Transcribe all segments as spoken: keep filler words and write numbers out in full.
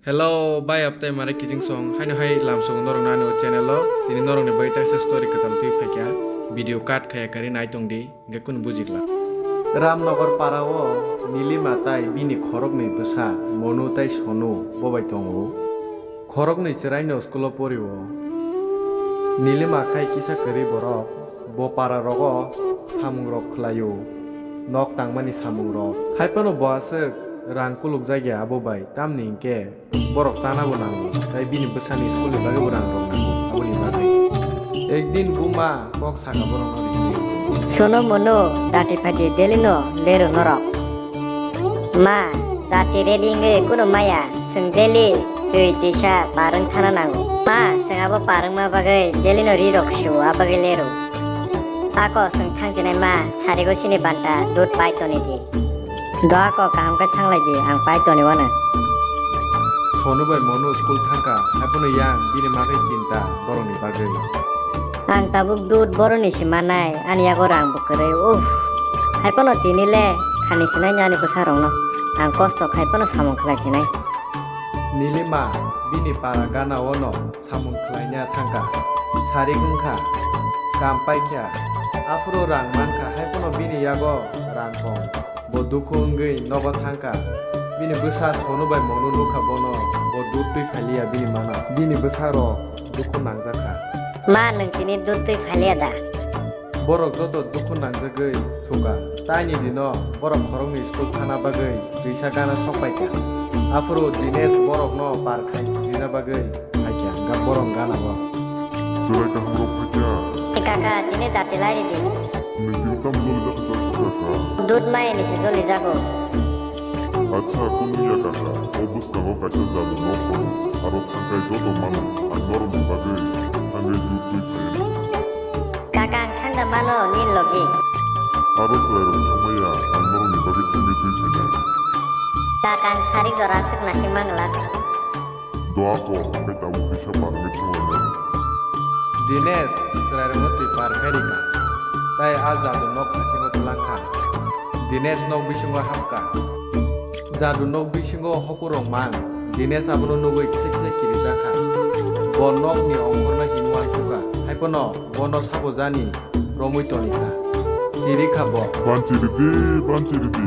Hello, bai aptai mare kijing song. Haino hai lamsong norok nani o channel o. Tini norok ni bai taisa story kwtal twi phaikha. Video cut khaya kari nai tong di. Hingke kunu bujikla. Ramnagar para o Nilima tai bini khoroknwi bwsa Monu tai Sonu bo bai tongo. Khoroknwi chwraino school o porio. Nilima khai kisa kwrwi borok. Bo para rogo samung rok khlaio. Nok tangmani samung rok. Haiphano bo aswk rang kuluk jakya abo bai. Tamni hingke borok chana bo nango, tai bini bwsani school ni bagwi bo rang rok nango, aboni bagwi. Ekdin buma kok saka borok no ri. Sono mono dati phati daily no lero norok. Ma, dati ready wngwi kunu maya, chwng daily twi twisa parwng thana nango. Ma, chwng abo parwngma bagwi daily no ri rok sio, a bagwi lero. Ako chwng thangsinai ma, sarigo sini banta dud pai toni di. Doa ko kaham khe thanglai di, ang pai toni wano. Sonu bai Monu school thangkha, haiphano yang bini magwi chinta borokni bagwi. Ang tabuk dud boroni se manai, ani yago rang bo kwrwi, uff. Haiphano tini le khani sinai ani bwsa rokno. Ang kosto khai phano samung khlai sinai. Nilima bini para gana ono samung khlaina thangkha. Sarik wngkha, kam paikha, aphuru rang mankha, haiphano bini yago rang kong. Bo dukhu wngwi nogo thangkha. Bini bwsa Sonu bai Monu nukha bono, bo dud twi phaliya bini mana. Bini bwsa rok dukhu nangjakha. Ma, nwng tini dud twi phaliya da? Borok joto dukhu nangjagwi thukha. Taini dino borok khoroknwi school thana bagwi twisa gana sok paikha. Aphuru Dinesh borokno par khai rina bagwi phaikha, hwnkha borok gana bo. Chwrai kaham rok phaikha. Kaka, tini jati lai ridi. Nwng tini tam joli jakha sa sukha kha? Dud mai ni se joli jago. Acha, kunu ya kaka, o bwskango kaisa jadu nok tongo, aro thangkai joto mano, ang norokni bagwi thangwi dud twi phaiwi. Kaka, ang thangda mano nini logi. Abo chwrairok thangmaya, ang norokni bagwi thangwi twi phainai. Kaka, ang sari jora aswk naising mangla. Doa ko, khe tabuk kisa parwngwi thanglainai. Dinesh chwrairokno twi par khe rikha, tai a jadu nok bisingo twlangkha. Dinesh nok bisingo hapkha. Jadu nok bisingo hokur rok mang. Dinesh abono nugwi kisa kisa kirijakha. Bo nokni ongkhorno himwi uansukha. Haiphano bono sabo jani romwi tonikha. Chirikha bo. Banchiri di, banchiri di.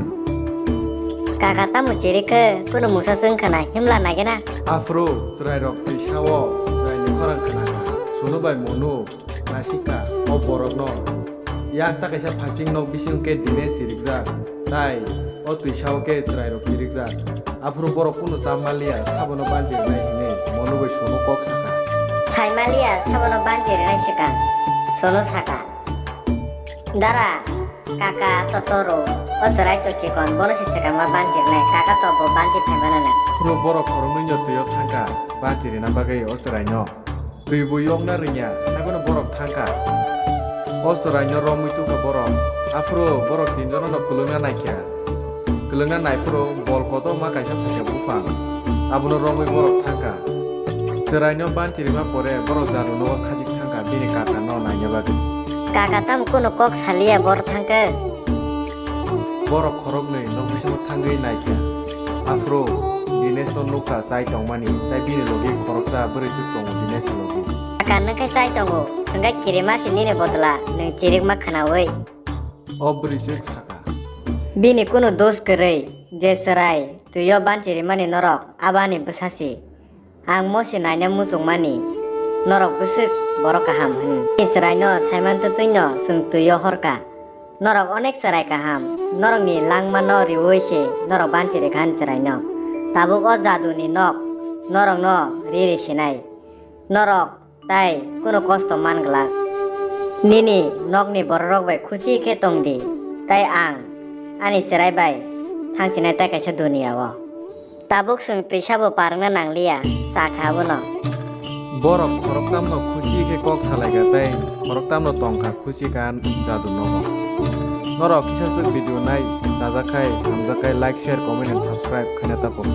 Kaka, tamo chirikhe? Kunu musa se wngkha na, himla naigena. Aphuru chwrairok twi sao, chwraini khorang khnakha. Sunu bai Monu nasikha o borokno. Yak ta kaisa phasing nok bising khe Dinesh chirikjak. Tai o twi sao khe chwrairok chirikjak. Aphuru borok kunu cha manliya, sabono banchi rwnai hinwi Monu bai Sonu kok sakha. Sai manliya, sabono banchi rwnai swkang, Sonu sakha. Dara, kaka totoro, o chwrai to chikon, bono se swkang ma banchi rwnai, kaka to bo banchi phai manana. Aphuru borok khoroknwi no twi o thangkha, banchi rwna bagwi o chwraino. Twi bo yokna rwngya, haiphano borok thangkha. O chwraino romwi tukha borok. Aphuru borok tinjono no kwlwngna naikha. Kwlwngna naiphuru bol kotorma kaisa phaikha buphang. Abono romwi borok thangkha. Chwraino banchirima pore borok jadu nogo khajik thangkha bini kakano naina bagwi. Kaka tamo kunu kok saliya bor thangkhe? Borok khoroknwi nok bisingo thangwi naikha. Aphuru Dinesh no nukha chai tongmani, tai bini logi khoroksa bwrwi swk tongo Dinesh ni logi. Kaka, nwng khe chai tongo, hwnkhe kirima se nini bodla nwng chirikma khwnaui. O bwrwi swk sakha. Bini kunu dos kwrwi, je chwrai twi o banchi rimani norok, abo ani bwsa se. Ang mo se naina muchungmani, norok bwswk borok kaham hwn. Bini chwraino saiman twtwino chwng twi o horkha. Norok onek chwrai kaham, norokni langmano riui se norok banchi rikha ani chwraino. Tabuk o jaduni nok norokno ri ri sinai. Norok tai kunu kosto man glak. Nini nokni bororok bai khusi khe tong di, tai ang ani chwrai bai thangsinai tai kaisa duniya-o. Tabuk chwng twisa bo parwngna nangliya, cha kha abono. Borok khoroktamno khusi khe kok salaikha tei khoroktamno tongkha khusi kha jadu nogo. Norok kisa swk video nai chajakhai, hamjakhai like, share, comment and subscribe khaina ta kok.